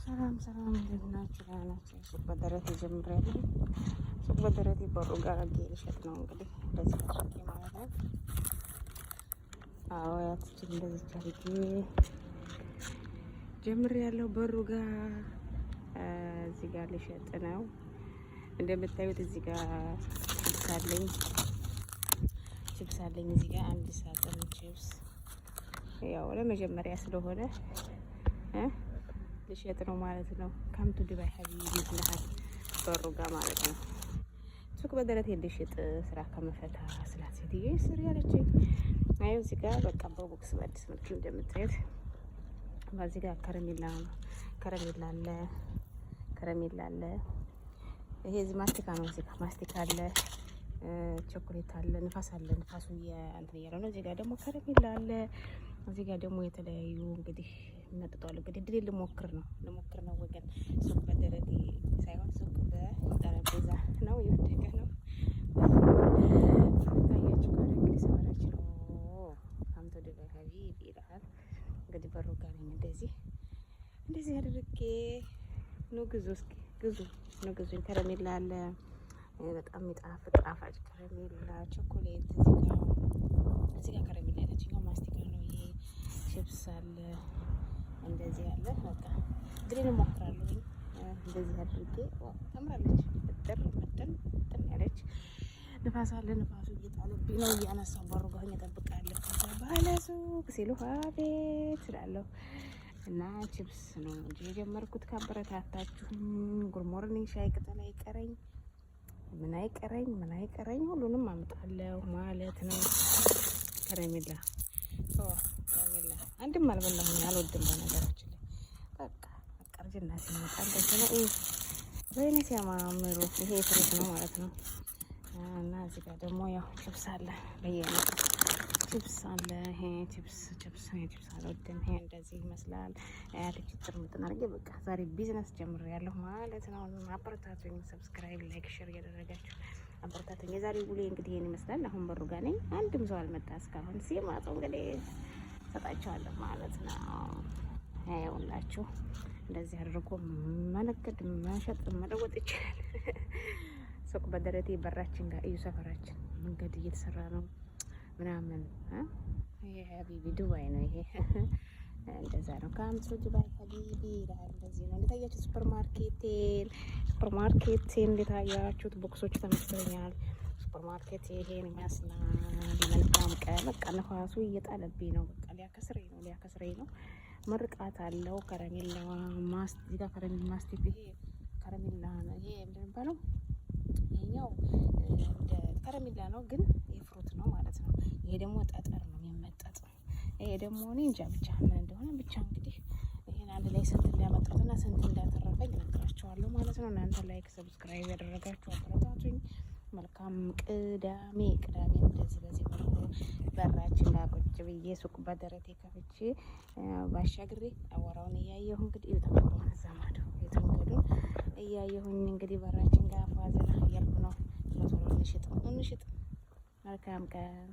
ሰላም ሰላም፣ እንዴት ናችሁ? ደህና ናችሁ? ሱቅ በደረቴ ጀምሬያለሁ። ሱቅ በደረቴ በሩ ጋር አድርጌ ልሸጥ ነው እንግዲህ፣ እንደዚህ አድርጌ ማለት ነው። አዎ፣ ያትችን እንደዚህ አድርጌ ጀምሬያለሁ። በሩ ጋር እዚህ ጋር ልሸጥ ነው። እንደምታዩት እዚህ ጋር ችብስ አለኝ፣ ችብስ አለኝ። እዚህ ጋር አንድ ሳጥን ችብስ፣ ያው ለመጀመሪያ ስለሆነ ልሸጥ ነው ማለት ነው። Come to ዱባይ حبيبي ይልሃል በሩ ጋር ማለት ነው። ሱቅ በደረቴ ልሽጥ ስራ ከመፈታ ስላት ሴትዮ ስር ያለችኝ። አይ፣ እዚህ ጋር በቃ በ box በአዲስ መልክ እንደምታዩት በዚህ ጋር ከረሜላ፣ ከረሜላ አለ፣ ከረሜላ አለ። ይሄ እዚህ ማስቲካ ነው። እዚህ ጋር ማስቲካ አለ፣ ቸኮሌት አለ፣ ንፋስ አለ። ንፋሱ እንትን እያለ ነው። እዚህ ጋር ደግሞ ከረሜላ አለ። እዚህ ጋር ደግሞ የተለያዩ እንግዲህ መጥጧል። እንግዲህ ድል ልሞክር ነው፣ ልሞክር ነው ወገን። ሱቅ በደረቴ ሳይሆን ሱቅ በጠረጴዛ ነው፣ የወደቀ ነው። ታያችሁ ጋር እንግዲህ ሰፈራችን come to ዱባይ حبيبي ይልሃል። እንግዲህ በሩ ጋር ነኝ። እንደዚህ እንደዚህ አድርጌ ኑ ግዙ፣ እስኪ ግዙ፣ ኑ ግዙኝ። ከረሜላ አለ፣ በጣም የሚጣፍጥ ጣፋጭ ከረሜላ፣ ቸኮሌት እዚህ ጋር ከረሜላ፣ የታችኛው ማስቲካ ነው። ይሄ ቺፕስ አለ፣ እንደዚህ ያለ በቃ እንግዲህ እሞክራለሁ። እንደዚህ አድርጌ ታምራለች። እጥር ምጥን ምጥን ያለች። ንፋስ አለ። ንፋሱ እየጣለብኝ ነው። እያነሳሁ በሩ ጋር ሆኜ እጠብቃለሁ። ከዛ ባለ ሱቅ ሲሉ አቤት እላለሁ። እና ቺፕስ ነው እንጂ የጀመርኩት። ካበረታታችሁ good morning፣ ሻይ ቅጠል አይቀረኝ፣ ምን አይቀረኝ፣ ምን አይቀረኝ፣ ሁሉንም አምጣለሁ ማለት ነው። ከረሜላ፣ ከረሜላ አንድም አልበላሁኝ፣ አልወድም። በነገራችን ላይ በቃ በቃ እርጅና ሲመጣ እንደዚህ ነው። ወይኔ ሲያማምሩ! ይሄ fruit ነው ማለት ነው። እና እዚህ ጋር ደግሞ ያው ቺፕስ አለ፣ በየአይነቱ ቺፕስ አለ። ይሄ ቺፕስ፣ ቺፕስ፣ ቺፕስ አልወድም። ይሄ እንደዚህ ይመስላል። ያለች ጥርምጥን አድርጌ በቃ ዛሬ ቢዝነስ ጀምሬያለሁ ማለት ነው። አበረታቱኝ። Subscribe፣ like፣ share እያደረጋችሁ አበረታቱኝ። የዛሬ ውሎዬ እንግዲህ ይሄን ይመስላል። አሁን በሩ ጋር ነኝ። አንድም ሰው አልመጣ እስካሁን። ሲመጡ እንግዲህ ሰጣቸዋለሁ ማለት ነው። ይኸውላችሁ እንደዚህ አድርጎ መነገድ፣ መሸጥ፣ መለወጥ ይችላል። ሱቅ በደረቴ በራችን ጋር እዩ። ሰፈራችን መንገድ እየተሰራ ነው ምናምን። ይሄ حبيبي ዱባይ ነው። ይሄ እንደዛ ነው። Come to ዱባይ حبيبي ይላል። እንደዚህ ነው። እንደታያችሁ ሱፐር ማርኬቴን፣ ሱፐር ማርኬቴን እንደታያችሁት box ኦቹ ተመችቶኛል። ሱፐር ማርኬት ይሄን ይመስላል። መልካም ቀን። በቃ ነፋሱ እየጣለብኝ ነው። በቃ ሊያከስረኝ ነው፣ ሊያከስረኝ ነው። ምርቃት አለው። ከረሜላ ማስቲካ፣ ከረሜላ ማስቲክ፣ ይሄ ከረሜላ ነው። ይሄ ምንድን ነው የሚባለው? ይሄኛው እንደ ከረሜላ ነው ግን የ fruit ነው ማለት ነው። ይሄ ደግሞ ጠጠር ነው የሚመጠጥ። ይሄ ደግሞ እኔ እንጃ ብቻ ምን እንደሆነ። ብቻ እንግዲህ ይሄን አንድ ላይ ስንት እንዳመጣሁትና ስንት እንዳተረፈኝ እነግራችኋለሁ ማለት ነው። እናንተ like፣ subscribe ያደረጋችሁ አበረታቱኝ። መልካም ቅዳሜ። ቅዳሜ እንደዚህ በዚህ መልኩ በራችን ጋር ቁጭ ብዬ ሱቅ በደረቴ ከፍቼ ባሻግሬ አቧራውን እያየሁ እንግዲህ አቧራውን እዛ ማዶ መንገዱን እያየሁኝ እንግዲህ በራችን ጋር ፏዘና እያልኩ ነው። ቶሎ እንሽጥ እንሽጥ። መልካም ቀን።